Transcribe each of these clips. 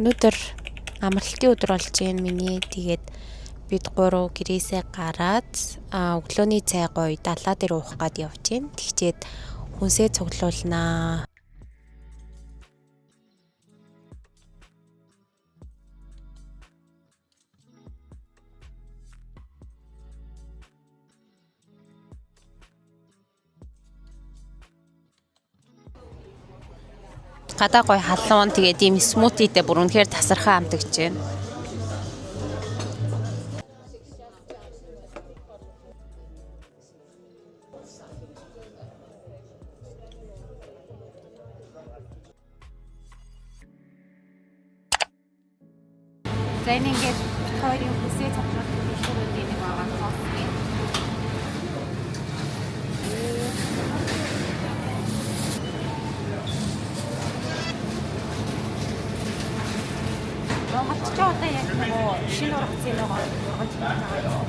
Өнөөдөр амралтын өдөр болж байна миний. Тэгээд бид гурав гэрээсээ гараад өглөөний цай гоё далаа дээр уух гад явж байна. Тэгчээд хүнсээ цуглуулнаа. Гадаа гоё халуун, тэгээд ийм smoothie тэй бүр үнэхээр тасархай амтагч байна. За, энэ ингээд бид хоёрын хүсээ цуглуулах дэлгүүрүүдийн нэг байгаа кофе. Монголд ч одоо яг нөгөө шинэ ургацын нөгөө ургаж хийж байгаа.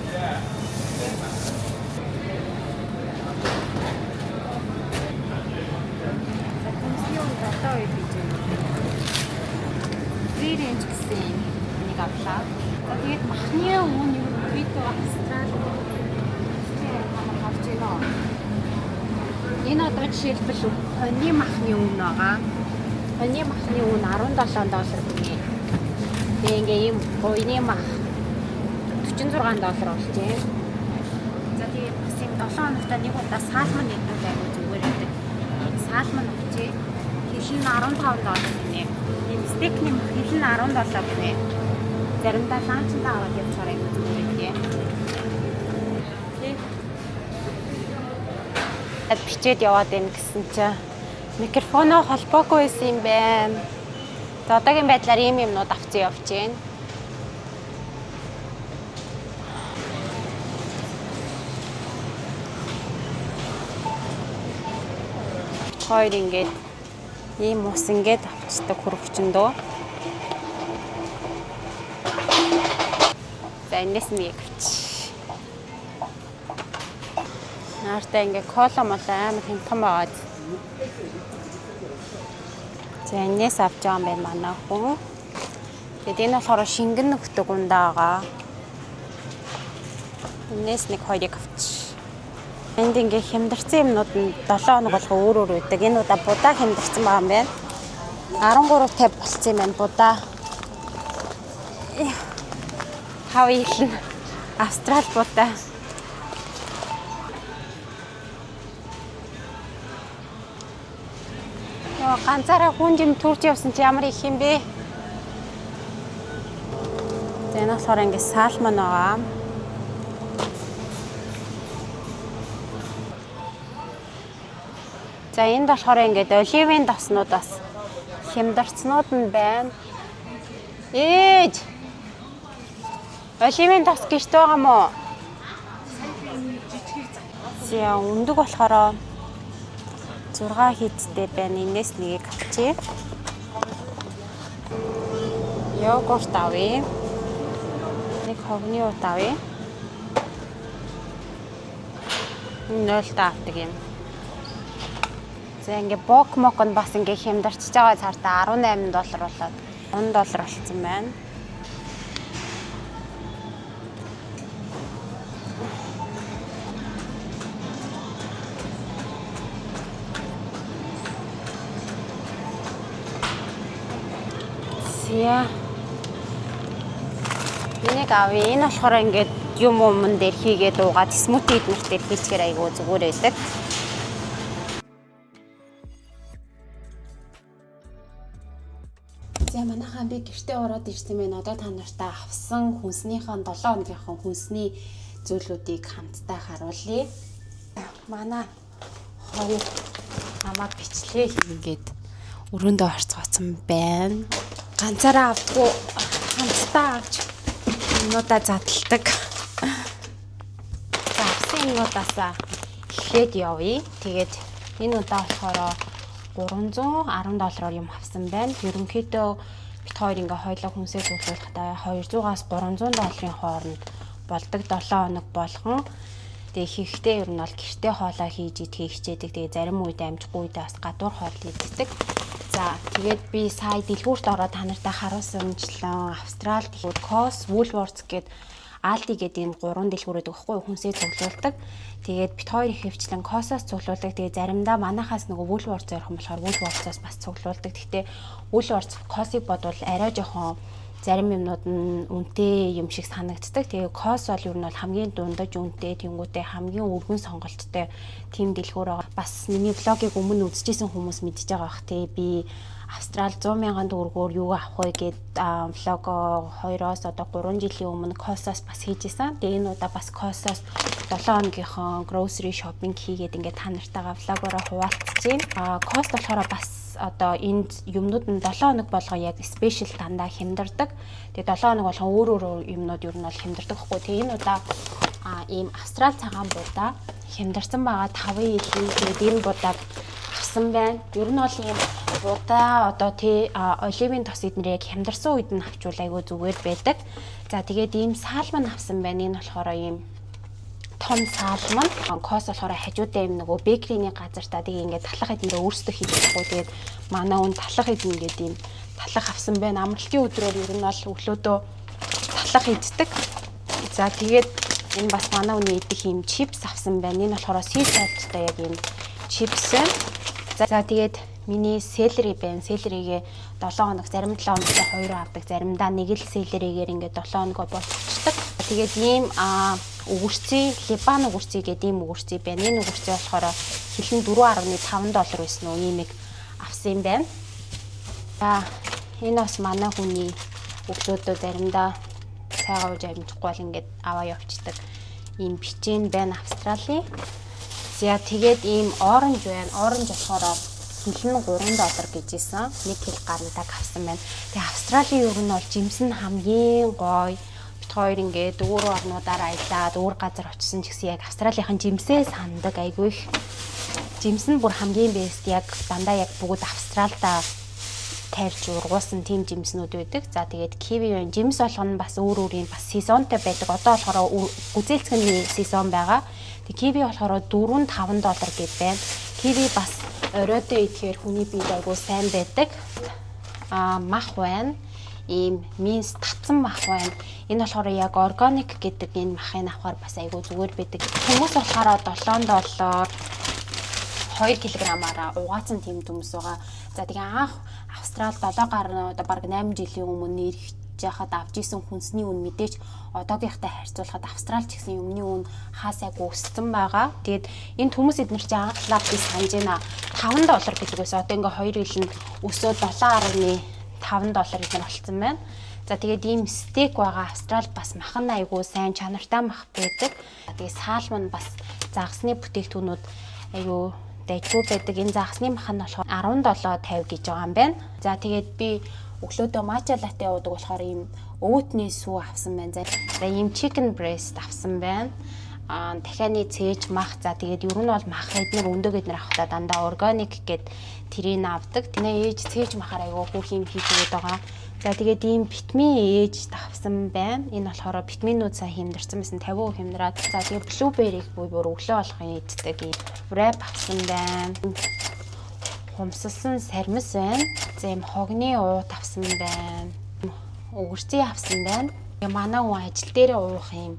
За, хүнсний үнд одоо үед гэж юм. Free range гэсэн юм нэг авлаа. За, тэгээд махны үн ерөнхийдөө Австрали тийм харж байна. Энэ одоо жишээлбэл хоньны махны үн байгаа. Хоньны махны үн 17 доллар гинэ. Тэгээ ингээ ийм буяны мах 46 доллар болж байна. За, тэгээд бас юм 7 хоногт нэг удаа salmon идвэл айгүй зүгээр байдаг. Энэ salmon авчээ. Кило нь 15 доллар гинэ. Ийм steak ний мах кило нь 17 гинэ. Заримдаа lunch андаа аваад явчихаар айгүй зүгээр байдаг. Бичээд яваад байна гэсэн чинь микрофоноо холбоогүй байсан юм байна. За, одоогийн байдлаар ийм юмнууд авсан явж байна. Хоёр ингээд ийм ус ингээд авчдаг хөргөчөндөө. За, энэс нэг авч. Наартаа ингээ кола мол амар хямдхан байгаад. За, энэс авч байгаа юм байна манай хүн. Тэгээд энэ болохоор шингэн нөхдөг ундаа байгаа. Энэс нэг хоёрыг авч. Энд ингээ хямдарсан юмнууд нь 7 хоног болго өөр өөр байдаг. Энэ удаа будаа хямдарсан байгаа юм байна. 13.50 болцсон юм байна будаа. Хав илэн Австрал будаа. Йоо, ганцаараа хүн жим төрж явсан чи ямар их юм бэ? За, энэ болохоор ингээ salmon байгаа. За, энд болохоор ингээд оливын тоснууд бас хямдарцнууд нь байна. Ээж! Оливын тос гэрт байгаа мó? За, өндөг болохоор 6 хийдтэй байна. Энээс нэгийг авчи. Йогурт авъя. Нэг хогны ут авъя. Энэ 0 та авдаг юм. За, ингээ бок мок нь бас ингээ хямдарчж байгаа цаартаа 18 доллар болоод 10 доллар болцсон байна. За. Энийг авъя. Энэ болохоор ингээд юм уман дээр хийгээд уугаад smoothie эднэр дээр хийчихээр айгүй зүгээр байдаг. За, манайхаа, би гэртээ ороод ирсэн байна. Одоо та нартай авсан хүнснийхэн 7 хоногийнхоо хүнсний зүйлүүдийг хамтдаа харуулъя. Манай хоёр намайг бичлэг хийгээд өрөөндөө орцгооцсон байна. Ганцаараа авдаггүй, хамтдаа авч юмнуудаа задалдаг. За, авсан юмнуудаасаа эхлээд явъя. Тэгээд энэ удаа болохоор 310 доллараар юм авсан байна. Ерөнхийдөө бид хоёр ингээ хоёулаа хүнсээ цуглуулахдаа 200-аас 300 долларын хооронд болдог 7 хоног болгон. Тэгээ ихэнхдээ ер нь бол гэртээ хоолоо хийж идэхийг хичээдэг. Тэгээ зарим үед амжихгүй үедээ бас гадуур хоол иддэг. За, тэгээд би сая дэлгүүрт ороод та нартай харуулсанчлан Австралид Coles, Woolworths гээд Aldi гэдэг ийм гурван дэлгүүр байдаг байхгүй юу? Хүнсээ цуглуулдаг. Тэгээд бид хоёр ихэвчлэн Coles-оос цуглуулдаг. Тэгээд заримдаа манахаас нөгөө Woolworths ойрхон болохоор Woolworths-оос бас цуглуулдаг. Гэхдээ Woolworths Coles-ыг бодвол арай жоохон зарим юмнууд нь үнэтэй юм шиг санагддаг. Тэгээ Coles бол ер нь бол хамгийн дундаж үнэтэй, тэнгүүтээ хамгийн өргөн сонголттой тийм дэлгүүр байгаа. Бас миний vlog-ийг өмнө үзчихсэн хүмүүс мэдж байгаа бах тий. Би Австрал 100 мянган төгрөгөөр юу авах вэ гээд vlog 2-оос одоо 3 жилийн өмнө Coles-оос бас хийж исэн. Тэгээ энэ удаа бас Coles-оос 7 хоногийнхоо grocery shopping хийгээд ингээд та нартайгаа vlog-ороо хуваалцаж байна. Coles болохоор бас одоо энд юмнууд нь 7 хоног болго яг special дандаа хямдардаг. Тэгээ 7 хоног болгон өөр өөр юмнууд ер нь бол хямдардаг байхгүй. Тэгээ энэ удаа ийм Австрал цагаан будаа хямдарсан байгаа 5 жилийн. Тэгээд энэ будааг авсан байна. Ер нь бол ийм будаа одоо тий оливын тос эднэр яг хямдарсан үед нь авчвал айгүй зүгээр байдаг. За, тэгээд ийм salmon авсан байна. Энэ болохоор ийм том salmon. Coles болохоор хажуудаа юм нөгөө bakery-ний газартаа тэгээ ингээд талах эднэрээ өөрсдөө хийж чадахгүй. Тэгээд манай хүн талах эдэн ингээд ийм талах авсан байна. Амралтын өдрөөр ер нь бол өглөөдөө талах иддэг. За, тэгээд энэ бас манай хүний идэх ийм чипс авсан байна. Энэ болохоор sea salt-тай яг ийм чипс байна. За, тэгээд миний celery байна. Celery-гээ 7 хоног, зарим 7 хоногт 2 авдаг, заримдаа нэг л celery-гээр ингээд 7 хоногоо болчихдог. Тэгээд ийм өгөрций, Либан өгөрций гэдэг ийм өгөрций байна. Энэ өгөрций болохоор хилэн 4.5 доллар байсан уу, ийм нэг авсан юм байна. За, энэ бас манай хүний өглөөдөө заримдаа цайгаа ууж амжихгүй бол ингээд аваа явцдаг ийм печень байна Австралийн. За, тэгээд ийм orange байна. Orange болохоор кило нь 3 доллар гэж исэн. 1 кг гарантаг авсан байна. Тэгээ Австралийн ер нь бол жимс нь хамгийн гоё. Бид хоёр ингээд өөр орнуудаар аялаад өөр газар очисон ч гэсэн яг Австралийнхан жимсээ сандаг айгүй их. Жимс нь бүр хамгийн best, яг дандаа яг бүгд Австралда тарьж ургуулсан тийм жимснүүд байдаг. За, тэгээд киви байна. Жимс болгоно бас өөр өөрийн бас season той байдаг. Одоо болохоор гүзээлцгэний season байгаа. Тэг киви болохоор 4 5 доллар гэд байна. Киви бас оройдоо идэхээр хүний биед айгүй сайн байдаг. Мах байна. Ийм mince, татсан мах байна. Энэ болохоор яг organic гэдэг энэ махыг авахар бас айгүй зүгээр байдаг. Хүмүүс болохоор 7 доллар 2 кг-аараа угаацсан тийм төмс байгаа. За, тэгээ анх Австрал 7 гаруй, одоо бараг 8 жилийн өмнө ирэх жахад авч исэн хүнсний үн мэдээж одоогийнхтай харьцуулахад Австрал ч гэсэн юмны үн хаасайг өссөн байгаа. Тэгээд энэ төмөс эднэр чинь анхлаа би санаж байна. 5 доллар гэдэг ус одоо ингээ 2 жил нь өсөөд 7.5 доллар эднэр болцсон байна. За, тэгээд ийм steak байгаа. Австрал бас махан айгуу сайн чанартай мах байдаг. Тэгээд salmon бас загасны бүтээгдэхүүнүүд айгуу дайггүй байдаг. Энэ загасны мах нь болохоор 17.50 гэж байгаа юм байна. За, тэгээд би өглөөдөө matcha latte уудаг болохоор ийм өвөтний сүү авсан байна. За, ийм chicken breast авсан байна. Дахианы цээж мах. За, тэгээд ер нь бол мах эднэр өндөг эднэр авахдаа дандаа organic гэд тэрийг авдаг. Тэнэ ээж цээж махаар айгуу хүүх юм хийж өгöd байгаа. За, тэгээд ийм витамин ээж авсан байна. Энэ болохоор витаминууд сайн хямдарсан байсан, 50% хямдраад. За, тэгээд blueberry-г бүр өглөө болгон иддэг ийм wrap авсан байна. Хумсалсан сармис байна. За, ийм хогны уут авсан байна. Өгөрций авсан байна. Манай хүн ажил дээрээ уух юм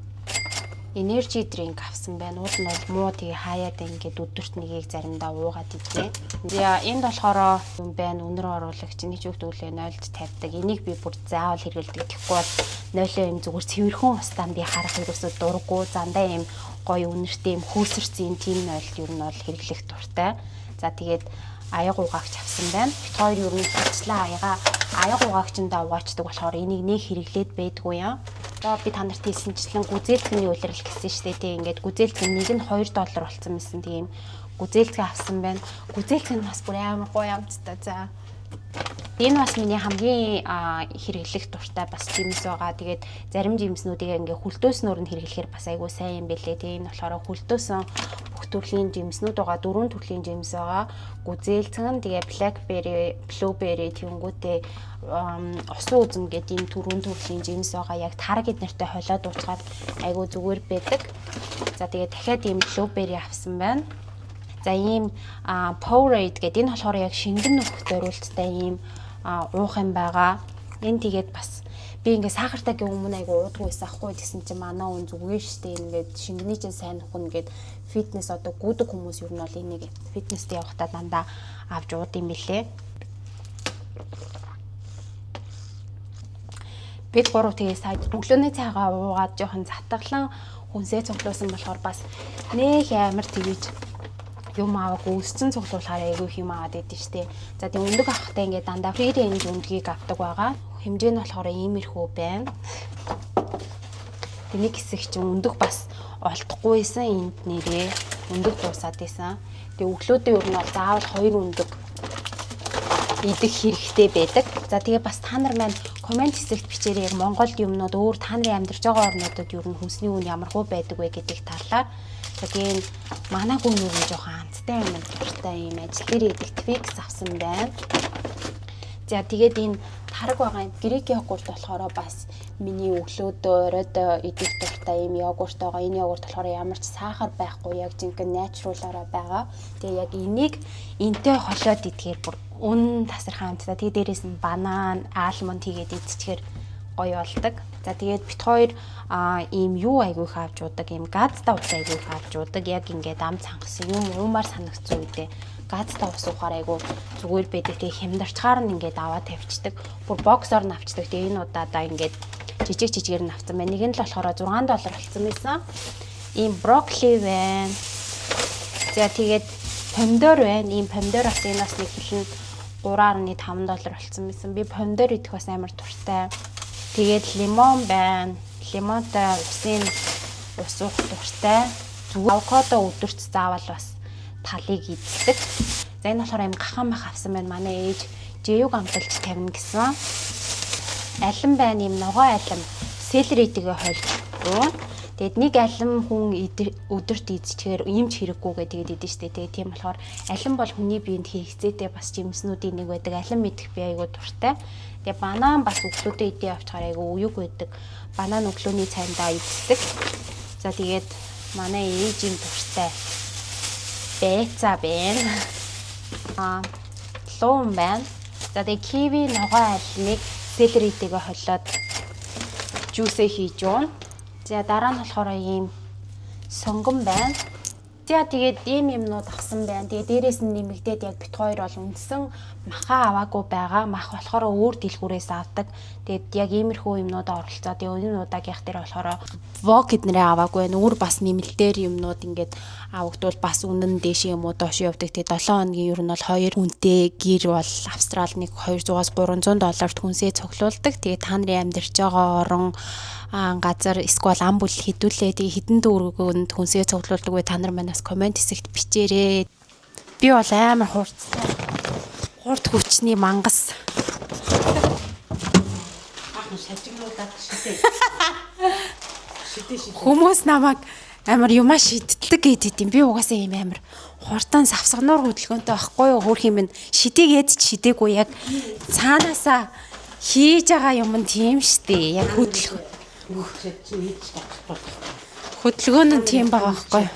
energy drink авсан байна. Уул нь бол муу, тэгээ хаяад ингээд өдөрт нэгийг заримдаа уугаад идэ. За, энд болохоор юм байна. Үнэр оруулагч нэг ч өгдөлээ 0-д тавьдаг. Энийг би бүр заавал хэрэглэдэг. Тэгэхгүй бол нойлоо юм зүгээр цэвэрхэн устаа би харах ерөөсөө дурггүй. Зандаа юм гоё үнэртэй юм хөөсөрсөн юм тийм нойлт ер нь бол хэрэглэх дуртай. За, тэгээд аяг угаагч авсан байна. Бид хоёр ер нь хичлээ аяг угаагчандаа угаачдаг болохоор энийг нэг хэрэглээд байдгүй юм. Одоо би та нарт хэлсэнчлэн гүзээлзгэний улирал гэсэн шүү дээ. Тэг ингээд гүзээлзгэн нэг нь 2 доллар болсон байсан. Тийм гүзээлзгэн авсан байна. Гүзээлзгэн бас бүр амар гоё амттай. За, энэ бас миний хамгийн хэрэглэх дуртай бас жимс байгаа. Тэгээд зарим жимснүүдийг ингээ хөлдөөснөөр нь хэрэглэхээр бас айгүй сайн юм бэлээ. Тэгээ энэ болохоор хөлдөөсөн бүх төрлийн жимснүүд байгаа. Дөрвөн төрлийн жимс байгаа. Гүзээлцгэн, тэгээ blackberry, blueberry, тэнгүүтээ усан үзэм гэдэг ийм дөрвөн төрлийн жимс байгаа. Яг тараг эднэртэй холиод уучгаад айгүй зүгээр байдаг. За, тэгээ дахиад ийм blueberry авсан байна. За, ийм Powerade гэдэг, энэ болохоор яг шингэн нөхөх зориулттай ийм уух юм байгаа. Энэ тэгээд бас би ингээ сахартай гэх өмнө айгу уудгүй байсан ахгүй. Тэгсэн чинь манай хүн зүгээр штэ, ингээд шингэний чинь сайн нөхөн гээд, фитнес одоо гүйдэг хүмүүс ер нь бол энийг фитнест явахдаа дандаа авч ууд юм билээ. Бид гурав тэгээ сая өглөөний цайгаа уугаад, жоохон затгалан хүнсээ цуглуулсан болохоор бас нэх амар тэгэж юм аваагүй, өсцөн цуглуулахаар айгүй их юм аваад идэв штэ. За, тэгээ өндөг авахтаа ингээд дандаа free range өндгийг авдаг байгаа. Хэмжээ нь болохоор иймэрхүү байна. Тэг нэг хэсэг чинь өндөг бас олдохгүйсэн, энд нэрээ өндөг дуусаад исэн. Тэгээ өглөөдөө ер нь бол заавал хоёр өндөг идэх хэрэгтэй байдаг. За, тэгээ бас та нар маань comment хэсэгт бичээрэй, яг Монголд юмнууд өөр та нарын амьдарч байгаа орнуудад ер нь хүнсний үн ямархуу байдаг вэ гэдэг талаар. За, тэгээ энэ манай гүн юу нь жоохон амттай юм дуртай, юм ажил дээр идэх Twix авсан байна. За, тэгээд энэ тараг байгаа юм грек йогурт болохоор бас миний өглөөдөө, оройдоо идэх дуртай юм йогурт байгаа. Энэ йогурт болохоор ямар ч сахар байхгүй, яг жинхэнэ natural аараа байгаа. Тэгээ яг энийг энтэй холиод идэхээр бүр үн тасархай амттай. Тэгээ дээрээс нь банан, almond хийгээд идчихээр гоё болдог. За, тэгээд бит хоёр ийм юу айгүй их авч уудаг. Ийм газтай ус айгүй их авч уудаг. Яг ингээд ам цангасан юм уумаар санагдсан үедээ газтай ус уухаар айгүй зүгээр байдаг. Тэгээ хямдарчгаар нь ингээд аваад тавьчихдаг. Бүр box оор нь авчдаг. Тэгээ энэ удаадаа ингээд жижиг жижигээр нь авсан байна. Нэг нь л болохоор 6 доллар болсон байсан. Ийм брокколи байна. За, тэгээд помидор байна. Ийм помидор бас, энэ бас нэг хилэн 3.5 доллар болсон байсан. Би помидор идэх бас амар дуртай. Тэгээд лимон байна. Лимонтой усын ус уух дуртай. Зүгээр авокадо өдөрт заавал бас талыг иддэг. За, энэ болохоор юм гахан мах авсан байна. Манай ээж жэюг амталж тавина гэсэн. Алим байна, юм ногоо алим. Celery тэйгээ хольж уuna. Тэгээд нэг алим хүн өдөрт идчихээр юмч хэрэггүйгээ тэгээд идэн штэ. Тэгээд тийм болохоор алим бол хүний биед хэрэгцээтэй бас жимснүүдийн нэг байдаг. Алим идэх би айгуу дуртай. Тэгээ банан бас өглөөдөө идээ явчихаар айгуу уяг байдаг. Банан өглөөний цайндаа иддэг. За, тэгээд манай ээжийн дуртай бэца байна. Луун байна. За, тэгээ киви, ногоо алимыг celery тэйгээ холиод juice ээ хийж уuna. За, дараа нь болохоор ийм сонгон байна. За, тэгээд ийм юмнууд авсан байна. Тэгээд дээрээс нь нэмэгдээд яг бит хоёр бол үндсэн махаа аваагүй байгаа. Мах болохоор өөр дэлгүүрээс авдаг. Тэгээд яг иймэрхүү юмнууд оролцоо. Тэгээд энэ удаагийнх дээр болохоор wok эднэрээ аваагүй байна. Өөр бас нэмэлтээр юмнууд ингээд авагдвал бас үнэн дээш юм уу доош явдаг. Тэгээд 7 хоногийн ер нь бол хоёр хүнтэй гэр бол Австрал нэг 200-аас 300 долларт хүнсээ цуглуулдаг. Тэгээд та нарын амьдарч байгаа орон газар эсвэл ам бүл хэдүүлээ. Тэгээ хэдэн төгрөгөнд хүнсээ цуглуулдаг вэ? Та нар манаас comment хэсэгт бичээрэй. Би бол амар хурцтай. Хурд хүчний мангас. Аахан шажигнуулаад шидэ. Шидэ, шидэ. Хүмүүс намайг амар юмаа шиддэг гэдэг юм. Би угаасаа юм амар хурдан савсгануур хөдөлгөөнтэй байхгүй юу? Хөөх юм шидийгээд ч шидээгүй, яг цаанаасаа хийж байгаа юм нь тийм штэ. Яг хөдөлгөөн Чи хийж болох. хөдөлгөөн нь тийм байгаа байхгүй юу?